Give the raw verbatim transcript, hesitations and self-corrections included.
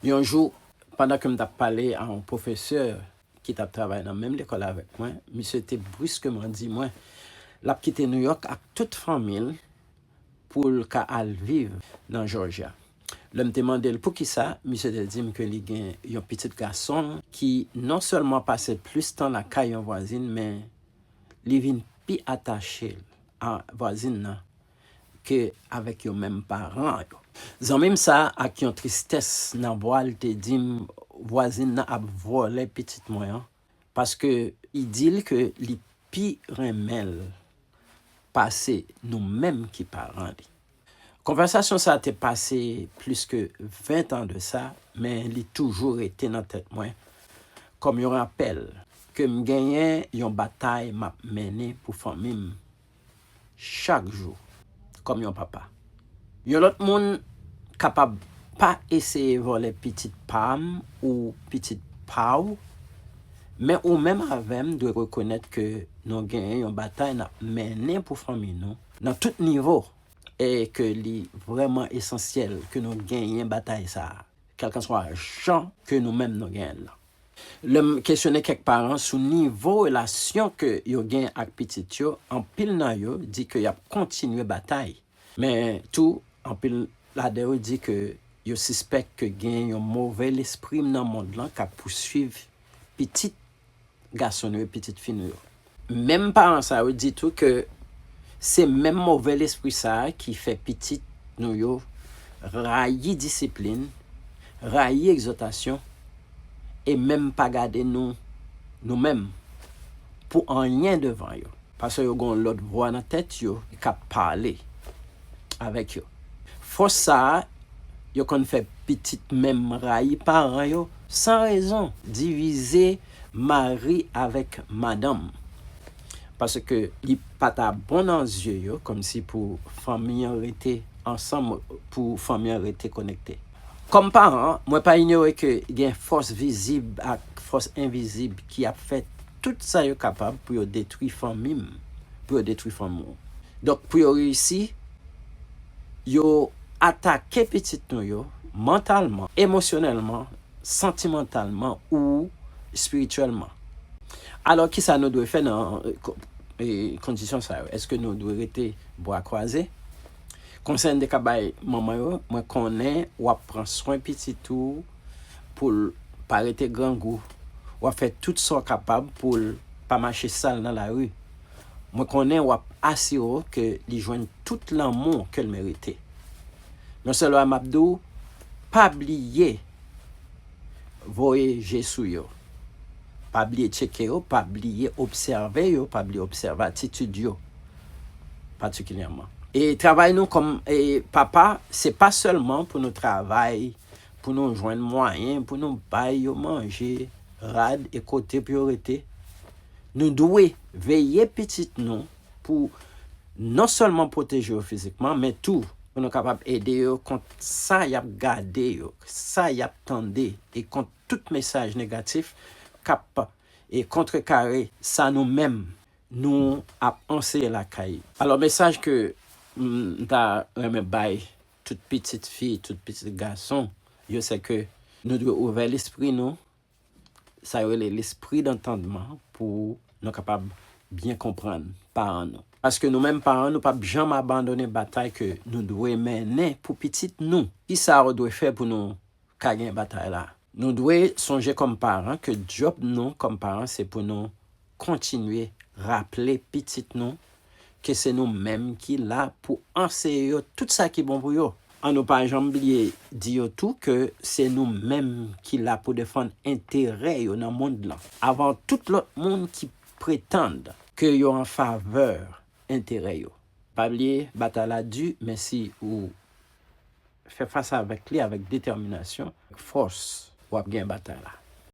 Yon jou, pandan ke m t ap pale a yon pwofesè ki t ap travay nan menm lekòl avèk mwen, misye te briskeman di mwen l ap kite Nouyòk ak tout fanmi l pou l ka al viv nan Jòjya. Lè m te mande l poukisa, misye te di m ke li gen yon pitit gason l ki non sèlman pase plis tan lakay yon vwazin, men li vin pi atache a vwazin nan ke avèk yo menm paran yo. Zanmi m sa a, ak yon tristès nan vwa l, te di m vwazin nan ap vòlè pitit mwen an, paske li di l ke li pi renmen l pase nou menm ki paran li. Konvèsasyon sa a te pase plis ke ven tan de sa, men li toujou rete nan tèt mwen kòm yon rapèl ke m genyen yon batay m ap mennen pou fanmi m chak jou kòm yon papa. Yon lòt moun kapab pa eseye vòlè pitit pa m ou pitit pa w, men ou menm avè m dwe rekonèt ke nou genyen yon batay n ap mennen pou fanmi nou nan tout nivo, e ke li vrèman esansyèl ke nou genyen batay sa a, kèlkanswa jan ke nou menm nou genyen l lan. Lè m kesyone kèk paran sou nivo relasyon ke yo gen ak pitit yo, anpil nan yo di ke y ap kontinye batay. Men tou, anpil ladan yo di ke yo sispèk ke gen yon move lespri nan mond lan k ap pouswiv pitit gason nou yo, pitit fi nou yo. Menm paran sa yo di tou ke se menm move lespri sa a ki fè pitit nou yo rayi disiplin, rayi egzòtasyon, e menm pa gade nou, nou menm, pou anyen devan yo. Paske yo gen yon lòt vwa nan tèt yo k ap pale avèk yo. Fòs sa a, yo konn fè pitit menm rayi paran yo san rezon, divize mari avèk madanm. Paske li pa ta bon nan zye yo, kòmsi pou fanmi an rete ansanm, pou fanmi an rete konekte. Kòm paran, mwen pa inyore ke gen fòs vizib ak fòs envizib ki ap fè tout sa yo kapab pou yo detwi fanmi m, pou yo detwi fanmi w. Donk, pou yo reyisi, yo atake pitit nou yo mantalman, emosyonèlman, santimantalman ou espirityèlman. Alò, kisa nou dwe fè nan, e, ko-, e, kondisyon sa yo? Èske nou dwe rete bra kwaze? Konsèy m te ka bay manman yo, mwen konnen w ap pran swen pitit ou pou l pa rete grangou. W ap fè tout sa w kapab pou l pa mache sal nan lari. Mwen konnen w ap asire w ke li jwenn tout lanmou ke l merite. Yon sèl bagay m ap di w, pa bliye voye je sou yo. Pa bliye tcheke yo, pa bliye obsève yo, pa bliye obsève atitid yo patikilyèman. E travay nou kòm, e, papa, se pa sèlman pou nou travay, pou nou jwenn mwayen, pou nou bay yo manje, rad e kote pou yo rete. Nou dwe veye pitit nou pou non sèlman pwoteje yo fizikman, men tou pou nou kapab ede yo kont sa y ap gade yo, sa y ap tande, e kont tout mesaj negatif k ap, e, kontrekare sa nou menm nou ap anseye lakay. Alò, mesaj ke m ta renmen bay tout pitit fi, tout pitit gason yo, se ke nou dwe ouvè lespri nou, sa yo rele lespri dantandman, pou nou kapab byen konprann paran nou. Paske nou menm paran, nou p ap janm abandone batay ke nou dwe mennen pou pitit nou. Kisa w dwe fè pou nou ka gen batay la? Nou dwe sonje kòm paran ke djòb nou kòm paran se pou nou kontinye raple pitit nou ke se nou menm ki la pou anseye yo tout sa ki bon pou yo. An nou pa janm bliye di yo tou ke se nou menm ki la pou defann enterè yo nan mond lan, avan tout lòt moun ki pretann ke yo an favè enterè yo. Pa bliye, batay la di, men si ou fè fas avèk li avèk detèminasyon, fòs, w ap gen batay la.